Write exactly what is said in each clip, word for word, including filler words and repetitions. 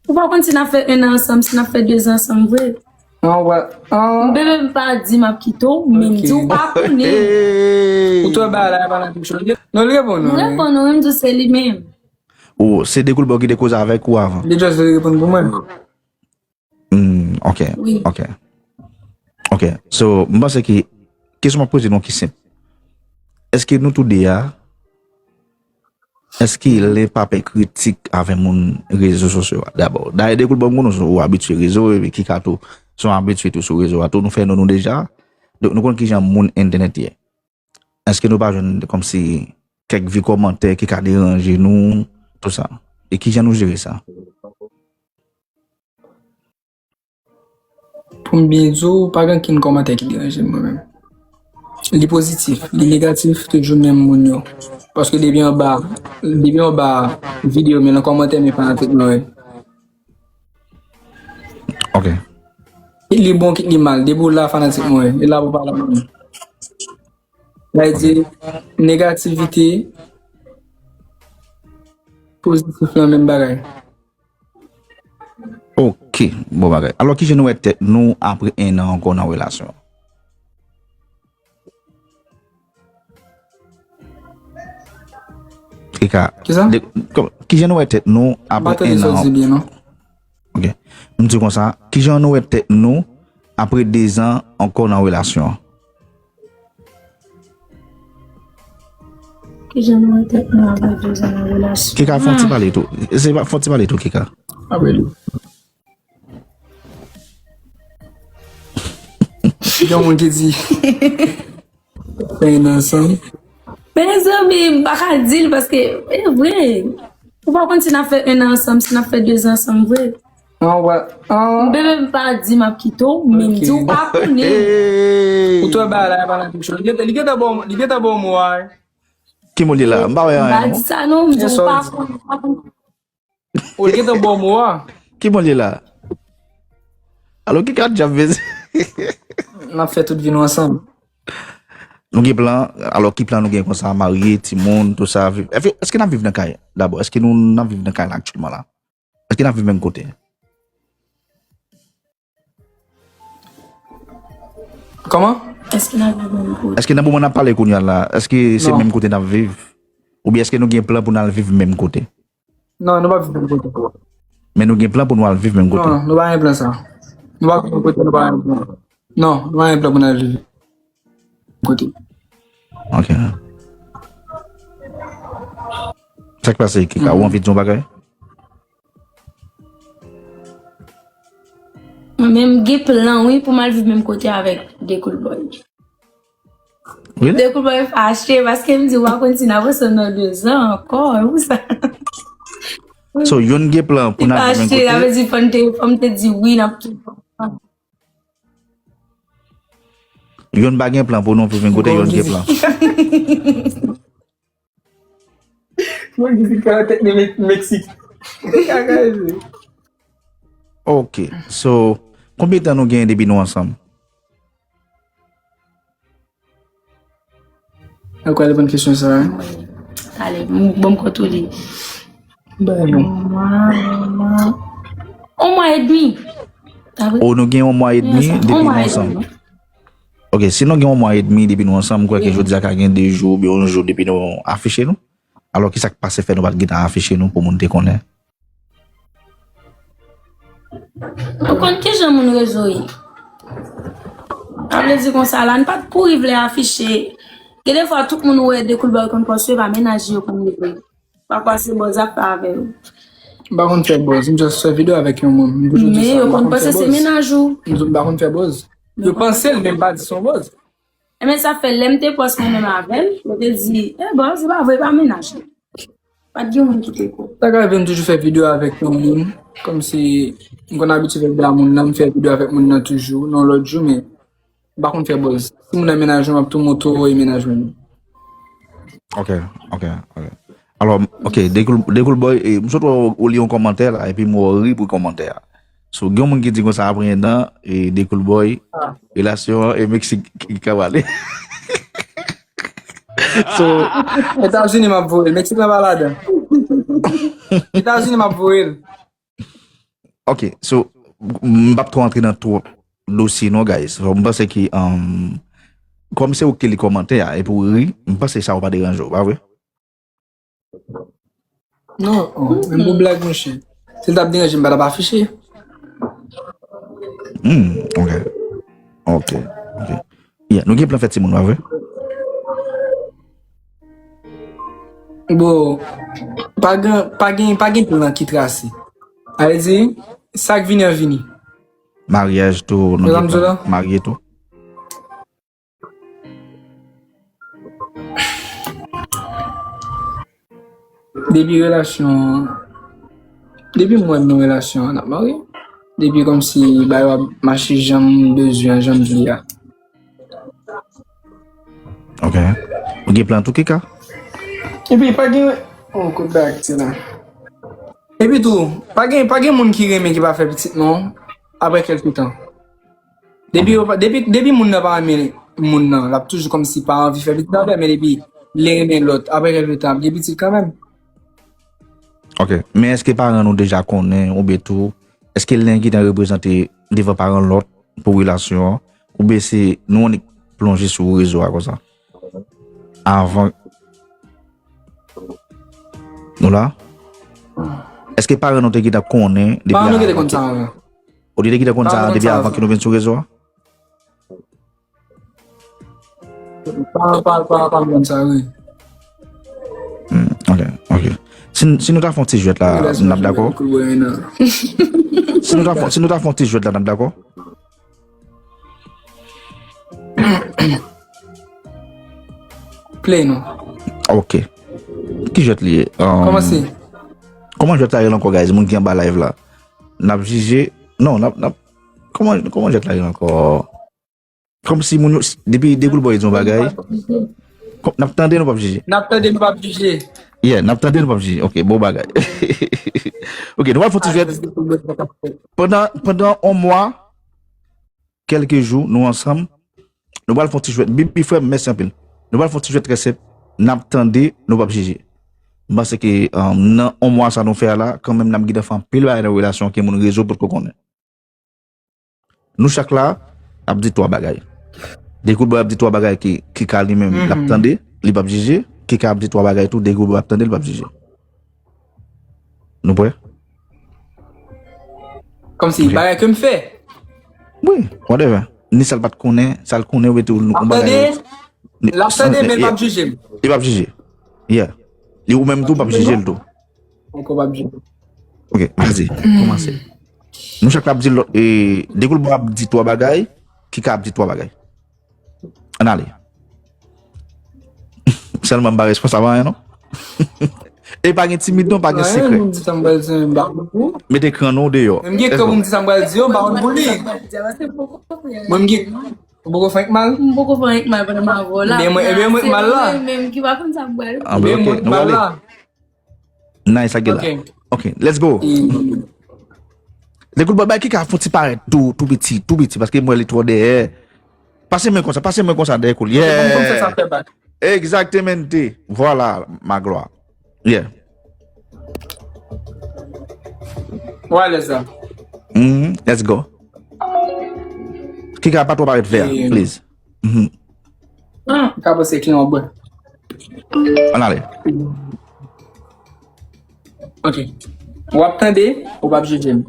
Ou pa konn si n ap fè en an ansanm, si n ap fè de zan ansanm vre. An, wè. An. Bebe, m pa di m ap kite w, men m di w pa konnen. Ou twò bay la, pa nan kesyon. Non, li reponn ou, wi. M reponn ou, wi, m di w se li menm. Ou, se Dekoulbò ki te koze avèk ou avan? Li just vle reponn pou mwen. Hmm, ok, ok. Ok, so, m panse ke kesyon m ap poze nou ki senp. Èske nou tou de a, èske len pa pè kritik avè moun rezo sosyo a dabò? Dayè, Dekoulbò, m konnen ou abitye rezo, epi Kika tou, se yon abitye tou sou rezo a tou, nou fè non nou deja. Donk, nou konn kijan moun entènèt ye. Èske nou pa jwenn kòmsi kèk vye kòmantè ki ka deranje nou, tou sa? E kijan nou jere sa? Pou m byen di w, pa gen okenn kòmantè ki deranje m mwen menm. Li pozitif, li negatif, toujou menm moun yo. Paske depi anba, depi anba videyo m yo, nan kòmantè m yo, fanatik mwen yo. Ok. Kit li bon, kit li mal, depi w la, fanatik mwen yo, e la pou pale avè m. Sa vle di, negativite, pozitif lan menm bagay. Ok, bon bagay. Alò, kijan nou wè tèt nou apre en an ankò nan relasyon an? Kika. Kisa? De, kò, kijan nou wè tèt nou apre en an? M pa tande sa w di byen, non. Ok. M di konsa, kijan nou wè tèt nou apre de zan ankò nan relasyon an? Kijan nou wè tèt nou apre de zan nan relasyon? Kika, fè yon ti pale tou. Se pa, fè yon ti pale tou, Kika. Apre li. Gen moun ki di, fè en an ansanm. Men mezanmi, m pa ka di l paske e vre. Ou pa konn si n ap fè en an ansanm, si n ap fè de zan ansanm vre. An, wè. An. Bebe, m pa di m ap kite w, men m di w pa konnen. Ou twò bay la, pa nan kesyon. Li gentan, li gentan ba w, li gentan ba w mo a, wi. Ki mo li la? M pa wè anyen, non. M pa di sa, non, m di w pa konnen. Ou gentan ba w mo a. Ki mo li la? Alò, ki kat djab vezi? N ap fè tout vi nou ansanm. Nou gen plan, alò, ki plan nou gen konsa, marye, timoun, tou sa, viv? Èske, èske n ap viv nan kay dabò? Èske nou, n ap viv nan kay la aktyèlman la? Èske n ap viv menm kote? Kòman? Èske n ap viv menm kote? Èske nan moman n ap pale kounye a la, èske se menm kote n ap viv? Oubyen èske nou gen plan pou n al viv menm kote? Non, nou pa viv menm kote. Men nou gen plan pou nou al viv menm kote? Non, non, nou pa gen plan sa. Nou pa viv menm kote, nou pa gen plan. Non, nou pa gen plan pou n al viv menm kote. Ok. Sa k pase, Kika? Ou anvi di yon bagay? Mwen menm gen plan, wi, pou m al viv menm kote avèk Dekoulbòy. Really? Dekoulbòy fache paske m di w pa konn si n ap ansanm nan de zan ankò, e pou sa. So, youn gen plan pou n al viv menm kote? Li fache, sa vle di fò n te, fò m te di wi, n ap tou. Youn pa gen plan pou nou viv menm kote, youn gen plan. Mwen di se karantèt nan Meksik. Ok. So, konbyen tan nou gen depi nou ansanm? Ou ka reponn kesyon sa a? Ale, m, bon, m kontwole. Ba nou. On mwa, on mwa. On mwa edmi. O, nou gen on mwa edmi depi nou ansanm. Ok, si nou gen yon mwa edmi depi nou ansanm, m kwè ke jodi a ka gen de jou oubyen yon jou depi nou afiche nou. Alò, kisa k pase fè nou pa t gentan afiche nou pou moun te konnen? Ou konn kijan moun rezo ye. Sa vle di konsa la, n pa t kouri vle afiche. Gen de fwa, tout moun wè Dekoulbòy konn pòs yo, pa mennaj yo konn rezo. Pafwa se bòz ap fè avè yo. M pa konn fè bòz, m just fè videyo avèk yon moun. M toujou di sa, m pa konn fè bòz. Men yo konn panse se mennaj ou. M di w m pa konn fè bòz. Yo panse l, men m pa di se yon bòz. Ebyen, sa fè lè m te pòs mwen menm avè l, yo te di, e bòz, se pa vre, pa mennaj li. Pa t gen moun ki te kwè. Sa ka rive m toujou fè videyo avèk yon moun, kòmsi m konn abitye fè videyo a moun nan, m fè videyo avèk moun nan toujou, nan lòt jou, men m pa konn fè bòz. Si moun nan mennaj mwen, m ap tou montre w e mennaj mwen. Ok, ok, ok. Alò, ok, Dekoul, Dekoul Boy, e, m sot wè ou li yon kòmantè la, epi m wè ou ri pou kòmantè a. So, gen yon moun ki di konsa apre en an, e, Dekoul Boy, relasyon an, e Meksik ki ka pale. So, Etazini m ap voye l, Meksik la pa ladan. Etazini m ap voye l. Ok, so, m p ap twò antre nan twòp dosye non, guys. So, m panse ke, um, kòm se ou ki te li kòmantè a, epi ou ri, m panse sa yo pa deranje w, pa vre? Non, oh, menm pou blag, monchè. Si l t ap deranje, m pa t ap afiche. Hmm, ok. Ok, ok. Yeah, nou gen plan fè timoun, pa vre? Bon, pa gen, pa gen, pa gen plan ki trase. Sa vle di, sa k vini an vini. Maryaj tou, nou gen plan marye tou. Depi relasyon an, depi m wè m nan relasyon an, n ap marye. Depi kòmsi bagay yo ap mache jan m bezwen an, jan m vle a. Ok. Ou gen plan tou, Kika? Epi pa gen, oh, kout bag, ti la. Epi tou, pa gen, pa gen moun ki renmen ki pa fè pitit non, apre kèlke tan. Depi, yo pa- depi, depi moun nan pa renmen moun nan, l ap toujou kòmsi pa anvi fè pitit avè, men depi li renmen lòt, apre kèlke tan, ap gen pitit kanmenm. Ok. Men èske paran nou deja konnen, oubyen tou, èske len gentan reprezante devan paran lòt pou relasyon an, oubyen se nou annik plonje sou rezo a konsa? Avan. Nou la? Èske paran nou te gentan konnen depi avan? Paran nou gentan konn sa avan. Ou te gentan konn sa depi avan ke nou vin sou rezo a? Pa, pa, pa, pa konn sa, wi. Hmm, ok, ok. Si, si nou ta fè yon ti jwèt la, n ap dakò? Si nou ta fè, si nou ta fè yon ti jwèt la, n ap dakò? Play non. Ok. Ki jwèt li ye? Um, kòman se? Kòman jwèt la rele ankò, guys? Moun ki anba live la. N ap jije. Non, n ap, n ap, kòman, kòman jwèt la rele ankò? Kòmsi moun yo, depi Degoul Boy di yon bagay, n ap tande, nou p ap jije. N ap tande, nou p ap jije. Yeah, n ap tande, nou p ap jije. Ok, bon bagay. Ok, nou pral fè yon ti jwèt. Pandan, pandan yon mwa, kèlke jou, nou ansanm, nou pral fè yon ti jwèt. Bibi, frè m, mèsi anpil. Nou pral fè yon ti jwèt trè senp. N ap tande, nou p ap jije. M panse ke, um, nan yon mwa sa nou fè a la, kanmenm n ap gentan fè anpil bagay nan relasyon ke moun rezo potko konnen. Nou chak la ap di twa bagay. Degoul Boy ap di twa bagay ki, Kika li menm, l ap tande, li p ap jije. Kika ap di twa bagay tou, Degoul Boy ap tande, li p ap jije. Nou prè? Kòmsi bagay ke m fè. Wi, whatever. Ni sa l pa t konnen, sa l konnen, ou mete yon bagay. L ap tande, men l p ap jije m. Li p ap jije. Yeah. Li ou menm tou, p ap jije l tou. Ankò p ap jije. Ok, vas-y, kòmanse. Nou chak la ap di lòt, e, Degoul Boy ap di twa bagay, Kika ap di twa bagay. Ann ale. Sèlman m pa responsab anyen, non? E pa gen timid, non, pa gen sekrè. Mete kran nou deyò. Mwen m gen kran pou m di sa m pral di yo, m pa konn pou li. Mwen m gen, ou poko fè anyen k mal? M poko fè anyen k mal pandan m avè w la. Ebyen mwen, ebyen mwen k mal la. Mwen menm ki pa konn sa m pral di. Ebyen mwen k mal la. Nice, sa gen la. Ok, let's go. Degoul Boy, bay Kika fè yon ti parèt tou, tou piti, tou piti, paske m wè li twò dèyè. Pase men konsa, pase men konsa dèyè kou l. Yeah. Egzaktamente. Voilà, Magloire. Yeah. Wale sa. Mhm, let's go. Kika pa twò parèt vè, please. Mhm. Ka panse kliyan w bwè. Ann ale. Ok. W ap tande, ou p ap jije m.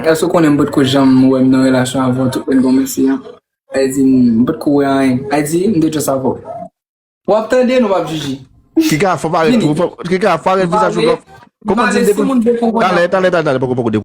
Èske w konnen m potko janm wè m nan relasyon avè w tout lè n kòmanse an? Sa vle di m potko wè anyen. Sa vle di m te just avè w. W ap tande, nou p ap jije. Kika, fò parèt tou, fò, Kika, fò parèt vizaj ou. Kòman di depi talè, talè, talè, talè, poko, poko,